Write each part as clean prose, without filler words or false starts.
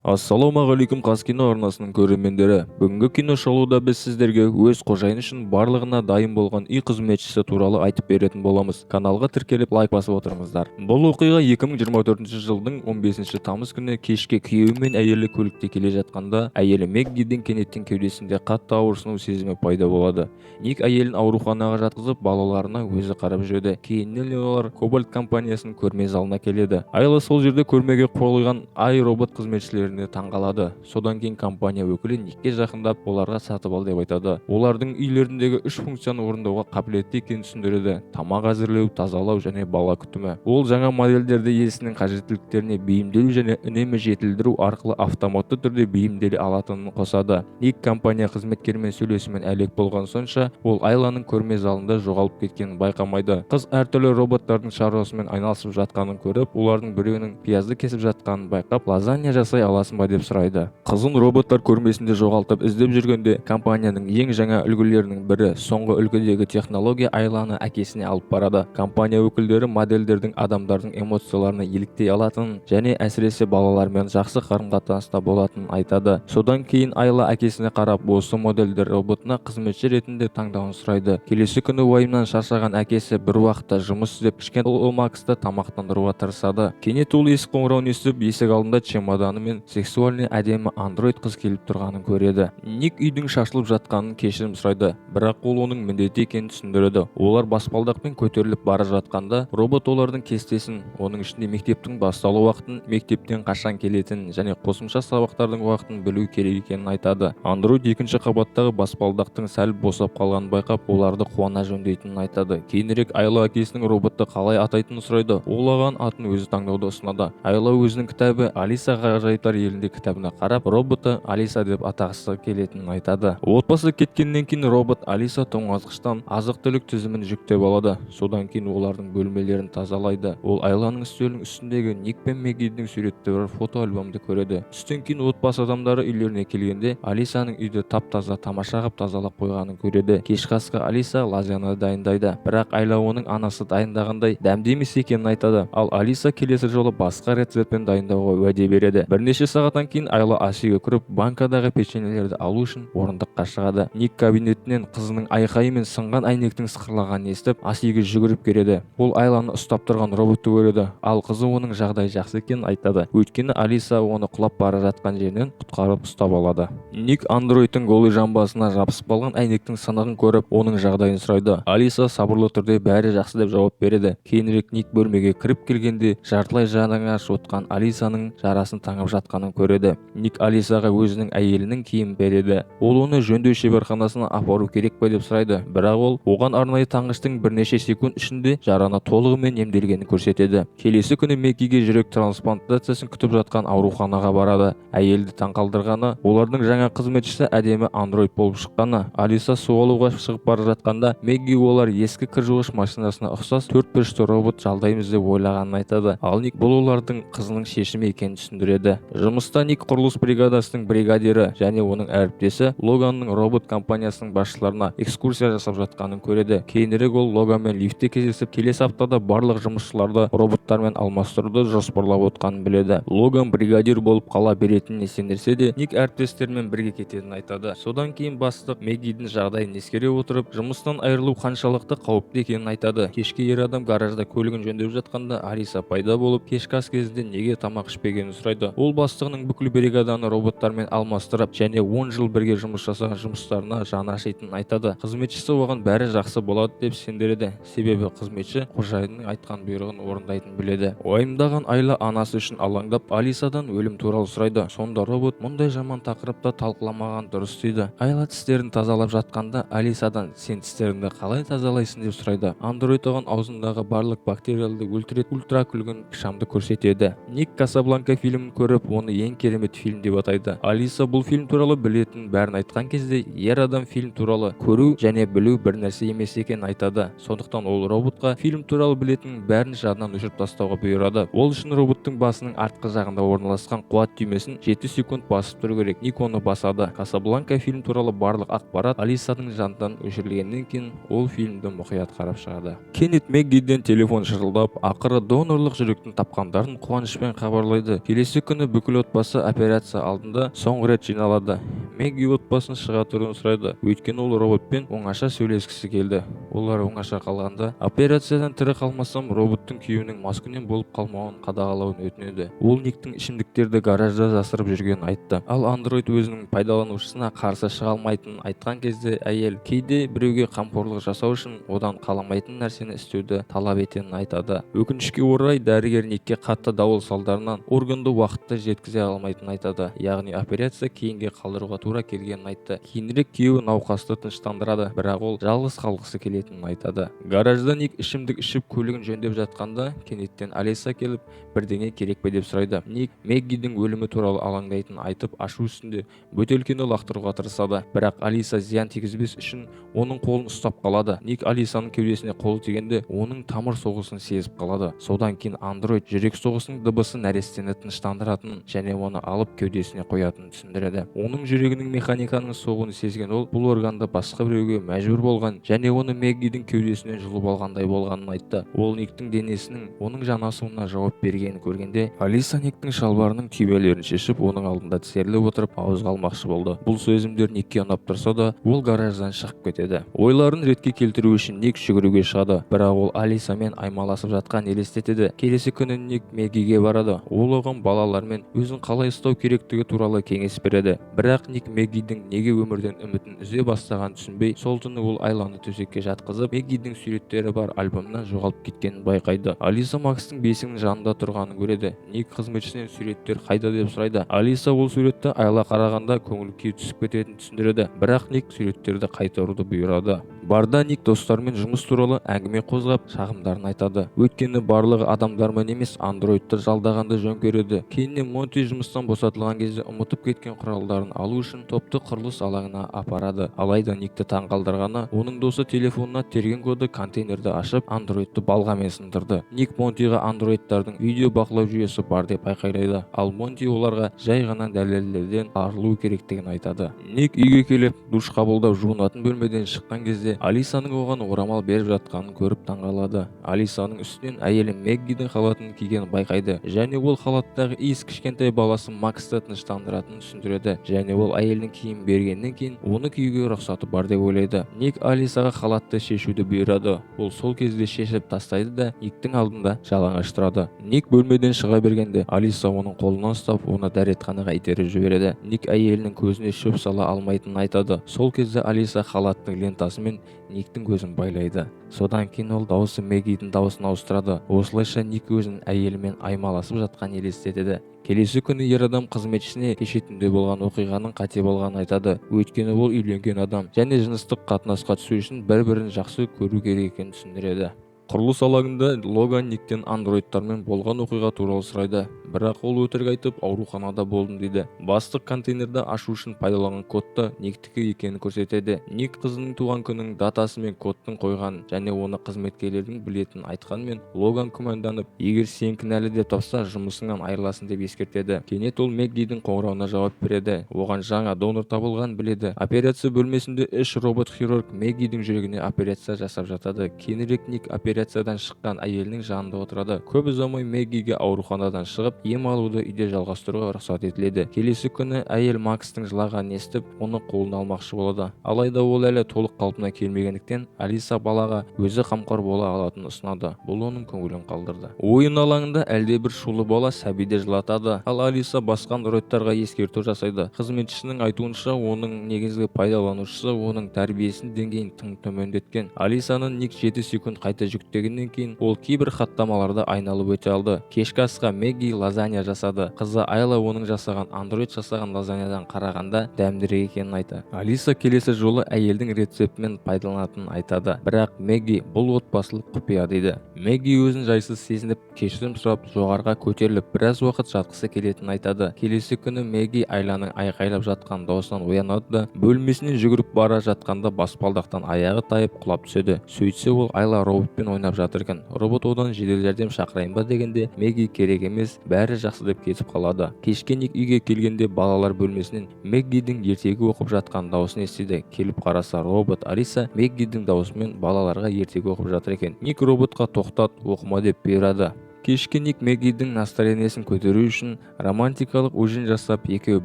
Ассалаумағалейкум, Қазкино арнасының көрермендері! Бүгінгі кино шолуда біз сіздерге өз қожайыны үшін барлығына дайын болған үй қызметшісі туралы айтып беретін боламыз. Каналға тіркеліп, лайк басып отырыңыздар. Бұл оқиға 2024 жылдың 15 тамыз күні кешке күйеуі мен әйелі көлікте келе жатқанда, әйелі Меггидің кенеттен кеудесінде қатты ауырсыну сезімі пайда болады. Ник әйелін ауруханаға жатқызып, балаларына өзі қарап жүреді. Кейіннен олар Кобальт компаниясының көрме залына келеді. Айла сол жерде көрмеге қойылған ай робот қызметшілеріне таңғалады. Содан кейін компания өкілі Никке жақындап, оларға сатып ал деп айтады. Олардың үйлеріндегі үш функцияны орындауға қабілетті екенін түсіндіреді: тамақ әзірлеу, тазалау және бала күтімі. Ол жаңа модельдерді иесінің қажеттіліктеріне бейімделу және үнемі жетілдіру арқылы автоматты түрде бейімделе алатынын қосады. Ник компания қызметкерімен сөйлесумен әлек болған сонша, ол Айланың көрме залында жоғалып кеткенін байқамайды. Қыз әртүрлі роботтардың шаруасымен айналысып жатқанын көріп, олардың біреуінің пиязды кесіп жатқанын байқап, лазанья жасай аласың ба деп сұрайды. Қызын роботтар көрмесінде жоғалтып іздеп жүргенде, компанияның ең жаңа үлгілерінің бірі, соңғы үлгідегі технология Айланы әкесіне алып барады. Компания өкілдері модельдердің адамдардың эмоцияларына еліктей алатынын және әсіресе балалармен жақсы қарым-қатынаста болатынын айтады. Содан кейін Айла әкесіне қарап, осы модельдер роботына қызметші ретінде таңдауын сұрайды. Келесі күні уайымнан шаршаған әкесі бір уақытта жұмыс іздеп, кішкентай ұлы Максты тамақтандыруға тырысады. Кенет ол есік қоңырауын естіп, есік алдында чемоданы мен сексуальный әдемі андроид қыз келіп тұрғанын көреді. Ник үйдің шашылып жатқанын кешірім сұрайды, бірақ ол оның міндеті екенін түсіндіреді. Олар баспалдақпен көтеріліп бара жатқанда, робот олардың кестесін, оның ішінде мектептің басталу уақытын, мектептен қашан келетінін және қосымша сабақтардың уақытын білу керек екенін айтады. Андроид екінші қабаттағы баспалдақтың сәл босап қалғанын байқап, оларды қуана жөндейтінін айтады. Кейінірек Айла әкесінің роботты қалай атайтынын сұрайды. Ол оған атын өзі таңдауды ұсынады. Айла өзінің кітабы «Алиса ғажайыптар елінде» кітабына қарап, роботты Алиса деп атағысы келетінін айтады. Отбасы кеткеннен кейін робот Алиса тоңазытқыштан азық-түлік тізімін жүктеп алады. Содан кейін олардың бөлмелерін тазалайды. Ол Айланың үстелінің үстіндегі Ник пен Меггидің суреттері бар фотоальбомды көреді. Түстен кейін отбасы адамдары үйлеріне келгенде, Алисаның үйді тап-таза, тамаша қылып тазалап қойғанын көреді. Кешкі асқа Алиса лазанья дайындайды, бірақ Айла оның анасы дайындағандай дәмді емес екенін айтады. Ал Алиса келесі жолы басқа рецептпен дайындауға уәде береді. Бірнеше сағаттан кейін Айла ас үйге кіріп, банкадағы печеньелерді алу үшін орындыққа шығады. Ник кабинетінен қызының айқайы мен сынған әйнектің сықырлағанын естіп, ас үйге жүгіріп келеді. Ол Айланы ұстап тұрған роботты көреді, ал қызы оның жағдайы жақсы екенін айтады, өйткені Алиса оны құлап бара жатқан жерінен құтқарып ұстап алады. Ник андроидтың голый жамбасына жабысып қалған әйнектің сынығын көріп, оның жағдайын сұрайды. Алиса сабырлы түрде бәрі жақсы деп жауап береді. Кейінірек Ник бөлмеге кіріп келгенде, жартылай жалаңаш отқан Алисаның жарасын таңып жатқанын көреді. Ник Алисаға өзінің әйелінің киімін береді. Ол оны жөндеу шеберханасына апару керек пе деп сұрайды, бірақ ол оған арнайы таңғыштың бірнеше секунд ішінде жараны толығымен емделгенін көрсетеді. Келесі күні Меггиге жүрек трансплантациясын күтіп жатқан ауруханаға барады. Әйелді таңқалдырғаны – олардың жаңа қызметшісі әдемі андроид болып шыққаны. Алиса су алуға шығып бара жатқанда, Мегги олар ескі кір жуғыш машинасына ұқсас төрт бұрышты робот жалдаймыз деп ойлағанын айтады. Ал Ник бұл олардың қызының шешімі екенін түсіндіреді. Жұмыста Ник құрылыс бригадасының бригадирі және оның әріптесі Логанның робот компаниясының басшыларына экскурсия жасап жатқанын көреді. Кейінірек ол Логанмен лифтте кездесіп, келесі аптада барлық жұмысшыларды роботтармен алмастыруды жоспарлап отқанын біледі. Логан бригадир болып қала беретініне сендірсе де, Ник әріптестерімен бірге кететінін айтады. Содан кейін бастық Меггидің жағдайын ескере отырып, жұмыстан айырылу қаншалықты қауіпті екенін айтады. Кешке ер адам гаражда көлігін жөндеп жатқанда, Алиса пайда болып, кешкі ас кезінде неге тамақ ішпегенін сұрайды. Ол бастығының бүкіл бригаданы роботтармен алмастырып және 10 жыл бірге жұмыс жасаған жұмыстарына жаны ашитынын айтады. Қызметшісі оған бәрі жақсы болады деп сендіреді, себебі қызметші қожайынның айтқан бұйрығын орындайтынын біледі. Уайымдаған Айла анасы үшін алаңдап, Алисадан өлім туралы сұрайды. Сонда робот мұндай жаман тақырыпты талқыламаған дұрыс дейді. Айла тістерін тазалап жатқанда, Алисадан сен тістеріңді қалай тазалайсың деп сұрайды. Андроид оған аузындағы барлық бактерияларды өлтіретін ультракүлгін шамды көрсетеді. Ник «Касабланка» фильмін көріп, оны ең керемет фильм деп атайды. Алиса бұл фильм туралы білетінін бәрін айтқан кезде, ер адам фильм туралы көру және білу бір нәрсе емес екенін айтады. Сондықтан ол роботқа фильм туралы білетіннің бәрін жадынан өшіріп тастауға бұйырады. Ол үшін роботтың басының артқы жағында орналасқан қуат түймесін 7 секунд басып тұру керек. Ник оны басады. «Касабланка» фильм туралы барлық ақпарат Алисаның жадынан өшірілгеннен кейін, ол фильмді мұқият қарап шығады. Кенет Меггиден телефон шырылдап, ақыры донорлық жүректің тапқандарын қуанышпен хабарлайды. Келесі күні бүкіл Бүкіл отбасы операция алдында соңғы рет жиналады. Мэгги отбасын шыға тұруын сұрайды, өйткені ол роботпен оңаша сөйлескісі келді. Олар оңаша қалғанда, операциядан тірі қалмасам, роботтың күйеуінің маскүнем болып қалмауын қадағалауын өтінеді. Ол Никтің ішімдіктерді гаражда жасырып жүргенін айтты, ал андроид өзінің пайдаланушысына қарсы шыға алмайтынын айтқан кезде, әйел кейде біреуге қамқорлық жасау үшін одан қаламайтын нәрсені істеуді талап ететінін айтады. Өкінішке орай, дәрігер Никке қатты дауыл салдарынан органды уақытта жеткізе алмайтынын айтады, яғни операция кейінге қалдыруға тура келгенін айтты. Кейінірек күйеуі науқасты тыныштандырады, бірақ ол жалғыз қалғысы келетінін айтады. Гаражда Ник ішімдік ішіп, көлігін жөндеп жатқанда, кенеттен Алиса келіп, бірдеңе керек пе деп сұрайды. Ник Мэггидің өлімі туралы алаңдайтынын айтып, ашу үстінде бөтелкені лақтыруға тырысады, бірақ Алиса зиян тигізбес үшін оның қолын ұстап қалады. Ник Алисаның кеудесіне қолы тигенде, оның тамыр соғысын сезіп қалады. Содан кейін андроид жүрек соғысының дыбысы нәрестені тыныштандыратынын және оны алып кеудесіне қоятынын түсіндіреді. Оның жүрегінің механиканың соғуын сезген ол бұл органды басқа біреуге мәжбүр болған және оны Мэггидің кеудесінен жұлып алғандай болғанын айтты. Ол Никтің денесінің оның жанасуына жауап бергенін көргенде, Алиса Никтің шалбарының түймелерін шешіп, оның алдында тізерлеп отырып, ауызға алмақшы болды. Бұл сезімдер Никке ұнап тұрса да, ол гараждан шығып кетеді. Ойларын ретке келтіру үшін Ник жүгіруге шығады, бірақ ол Алисамен аймаласып жатқан елестетеді. Келесі күні Ник Мэггиге барады. Ол оған балалармен өзін қалай ұстау керектігі туралы кеңес береді, бірақ Ник Мэггидің неге өмірден үмітін үзе бастағанын түсінбей, сол түні ол Айланы төсекке жатқызып, Мэггидің суреттері бар альбомнан жоғалып кеткенін байқайды. Алиса Макстың бесігінің жанында тұрғанын көреді. Ник қызметшісінен суреттер қайда деп сұрайды. Алиса ол суретті Айла қарағанда көңіл күйі түсіп кететінін түсіндіреді, бірақ Ник суреттерді қайтаруды бұйырады. Барда Ник достарымен жұмыс туралы әңгіме қозғап, шағымдарын айтады, өйткені барлығы адамдармен емес, андроидты жалдағанды жөн көреді. Кейіннен Монти жұмыстан босатылған кезде ұмытып кеткен құралдарын алу үшін топты құрылыс алаңына апарады. Алайда Никті таңғалдырғаны, оның досы телефонына терген коды контейнерді ашып, андроидты балғамен сындырды. Ник Монтиға андроидтардың видео бақылау жүйесі бар деп айқайлайды, ал Монти оларға жай ғана дәлелдерден арылу керектігін айтады. Ник үйге келіп, душ қабылдап, жуынатын бөлмеден шыққан кезде Алисаның оған орамал беріп жатқанын көріп таңғалады. Алисаның үстінен әйелі Мэггидің халатын кигенін байқайды және ол халаттағы иіс кішкентай баласы Максты тыныштандыратынын түсіндіреді және ол әйелінің киім бергеннен кейін оны киюге рұқсаты бар деп ойлайды. Ник Алисаға халатты шешуді бұйырады. Ол сол кезде шешіп тастайды да, Никтің алдында жалаңаш тұрады. Ник бөлмеден шыға бергенде, Алиса оның қолынан ұстап, оны дәретханаға итеріп жібереді. Ник әйелінің көзіне шөп сала алмайтынын айтады. Сол кезде Алиса халаттың лентасымен Никтің көзін байлайды. Содан кейін ол дауысы Мэггидің дауысын ауыстырады. Осылайша Ник өзінің әйелімен аймаласып жатқанын елестетеді. Келесі күні ер адам қызметшісіне кеше түнде болған оқиғаның қате болғанын айтады, өйткені ол үйленген адам және жыныстық қатынасқа түсу үшін бір бірін жақсы көру керек екенін түсіндіреді. Құрылыс алаңында Логан Никтен андроидтармен болған оқиға туралы сұрайды, бірақ ол өтірік айтып, ауруханада болдым дейді. Бастық контейнерді ашу үшін пайдаланған кодты Никтікі екенін көрсетеді. Ник қызының туған күнінің датасы мен кодтың қойғанын және оны қызметкерлердің білетінін айтқанымен, Логан күмәнданып, егер сен кінәлі деп тапса, жұмысыңнан айырыласың деп ескертеді. Кенет ол Мэггидің қоңырауына жауап береді. Оған жаңа донор табылғанын біледі. Операция бөлмесінде үш робот хирург Мэггидің жүрегіне операция жасап жатады. Кейінірек Ник операциядан шыққан әйелінің жанында отырады. Көп ұзамай Мэггиге ауруханадан шығып, ем алуды үйде жалғастыруға рұқсат етіледі. Келесі күні әйел Макстың жылағанын естіп, оны қолына алмақшы болады. Алайда ол әлі толық қалпына келмегендіктен, Алиса балаға өзі қамқор бола алатынын ұсынады. Бұл оның көңілін қалдырды. Ойын алаңында әлдебір шулы бала сәбиді жылатады, ал Алиса басқа андроидтарға ескерту жасайды. Қызметшісінің айтуынша, оның негізгі пайдаланушысы оның тәрбиесінің деңгейін тым төмендеткен. Алисаны Ник 7 секунд қайта жүктегеннен кейін, ол кейбір хаттамаларды айналып өте алды. Кешкі асқа Мэгги лазанья жасады. Қызы Айла оның жасаған андроид жасаған лазаньядан қарағанда дәмдірек екенін айтты. Алиса келесі жолы әйелдің рецептімен пайдаланатынын айтады, бірақ Мэгги бұл отбасылық құпия дейді. Мэгги өзін жайсыз сезініп, кешірім сұрап, жоғарыға көтеріліп, біраз уақыт жатқысы келетінін айтады. Келесі күні Мэгги Айланың айқайлап жатқан даусынан оянады да, бөлмесінен жүгіріп бара жатқанда баспалдақтан аяғы тайып, құлап түседі. Сөйтсе, ол Айла роботпен ойнап жатыр екен. Робот одан жедел жәрдем шақырайын ба дегенде, Мэгги керек емес, бәрі жақсы деп кетіп қалады. Кешке Ник үйге келгенде, балалар бөлмесінен Мэггидің ертегі оқып жатқан дауысын естиді. Келіп қараса, робот Алиса Мэггидің даусымен балаларға ертегі оқып жатыр екен. Ник роботқа тоқтат, оқыма деп бұйырады. Кешке Ник Мэггидің настроениесін көтеру үшін романтикалық ужин жасап, екеуі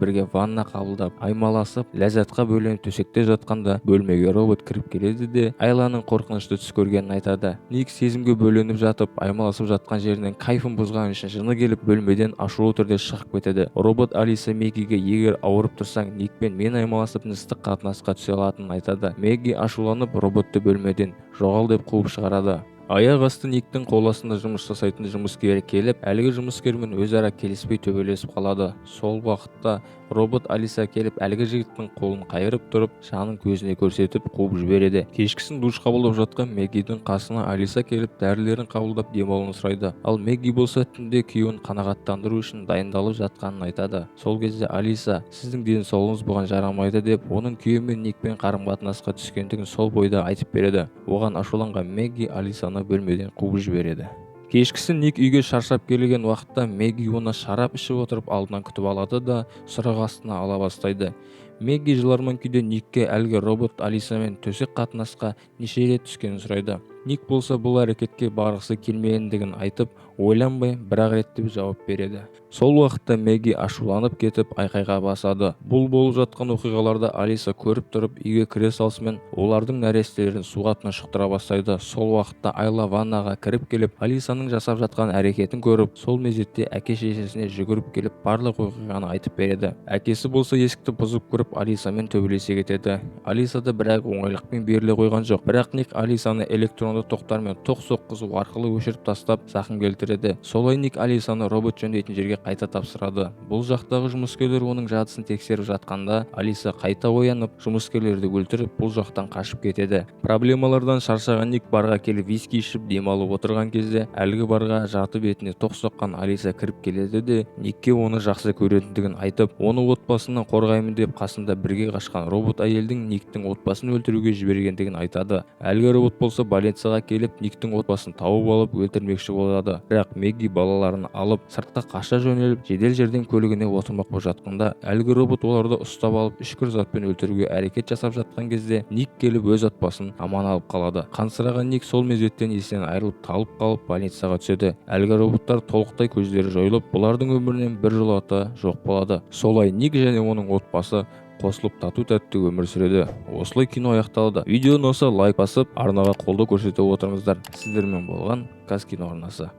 бірге ванна қабылдап, аймаласып, ләззатқа бөленіп төсекте жатқанда, бөлмеге робот кіріп келеді де, Айланың қорқынышты түс көргенін айтады. Ник сезімге бөленіп жатып, аймаласып жатқан жерінен кайфын бұзған үшін жыны келіп, бөлмеден ашулы түрде шығып кетеді. Робот Алиса Мэггиге егер ауырып тұрсаң, Никпен мен аймаласып, жыныстық қатынасқа түсе алатынын айтады. Мэгги ашуланып, роботты бөлмеден жоғал деп қуып шығарады. Аяқ асты Никтің қол астында жұмыс жасайтын жұмыскері келіп, әлгі жұмыскермен өзара келіспей, төбелесіп қалады. Сол уақытта робот Алиса келіп, әлгі жігіттің қолын қайырып тұрып, жанын көзіне көрсетіп, қуып жібереді. Кешкісін душ қабылдап жатқан Мэггидің қасына Алиса келіп, дәрілерін қабылдап, демалуын сұрайды. Ал Мэгги болса түнде күйеуін қанағаттандыру үшін дайындалып жатқанын айтады. Сол кезде Алиса сіздің денсаулығыңыз бұған жарамайды деп, оның күйеуімен Никпен қарым қатынасқа түскендігін сол бойда айтып береді. Оған ашуланған Мэгги Алисаны бөлмеден қуып жібереді. Кешкісін Ник үйге шаршап келген уақытта Мэгги оны шарап ішіп отырып алдынан күтіп алады да, сұрақ астына ала бастайды. Мэгги жыларман күйде Никке әлгі робот Алисамен төсек қатынасқа неше рет түскенін сұрайды. Ник болса бұл әрекетке барғысы келмегендігін айтып, ойланбай бір-ақ рет деп жауап береді. Сол уақытта Мэгги ашуланып кетіп, айқайға басады. Бұл болып жатқан оқиғаларды Алиса көріп тұрып, үйге кіре салысымен олардың нәрестелерін суға тұншықтыра бастайды. Сол уақытта Айла ваннаға кіріп келіп, Алисаның жасап жатқан әрекетін көріп, сол мезетте әке шешесіне жүгіріп келіп, барлық оқиғаны айтып береді. Әкесі болса есікті бұзып кіріп, Алисамен төбелесе кетеді. Алиса да бірақ оңайлықпен беріле қойған жоқ. Бірақ Ник Алисаны электронды тоқтармен тоқ соққызу арқылы өшіріп тастап, зақым келтіреді. Солай Ник Алисаны робот жөндейтін жерге қайта тапсырады. Бұл жақтағы жұмыскерлер оның жадысын тексеріп жатқанда, Алиса қайта оянып, жұмыскерлерді өлтіріп, бұл жақтан қашып кетеді. Проблемалардан шаршаған Ник барға келіп, виски ішіп демалып отырған кезде, әлгі барға жарты бетіне тоқ соққан Алиса кіріп келеді де, Никке оны жақсы көретіндігін айтып, оны отбасынан қорғаймын деп қасында бірге қашқан робот әйелдің Никтің отбасын өлтіруге жібергендігін айтады. Әлгі робот болса больницаға келіп, Никтің отбасын тауып алып, өлтірмекші болады. Бірақ Мэгги балаларын алып, сыртқа қаша жөнеліп, жедел жәрдем көлігіне отырмақ болып жатқанда, әлгі робот оларды ұстап алып, үшкір затпен өлтіруге әрекет жасап жатқан кезде, Ник келіп, өз отбасын аман алып қалады. Қансыраған Ник сол мезеттен есінен айырылып, талып қалып, больницаға түседі. Әлгі роботтар толықтай көздері жойылып, бұлардың өмірінен біржолата жоқ болады. Солай Ник және оның отбасы қосылып, тату тәтті өмір сүреді. Осылай кино аяқталады. Видео ұнаса, лайк басып, арнаға қолдау көрсете отырыңыздар. Сіздермен болған Қазкино арнасы.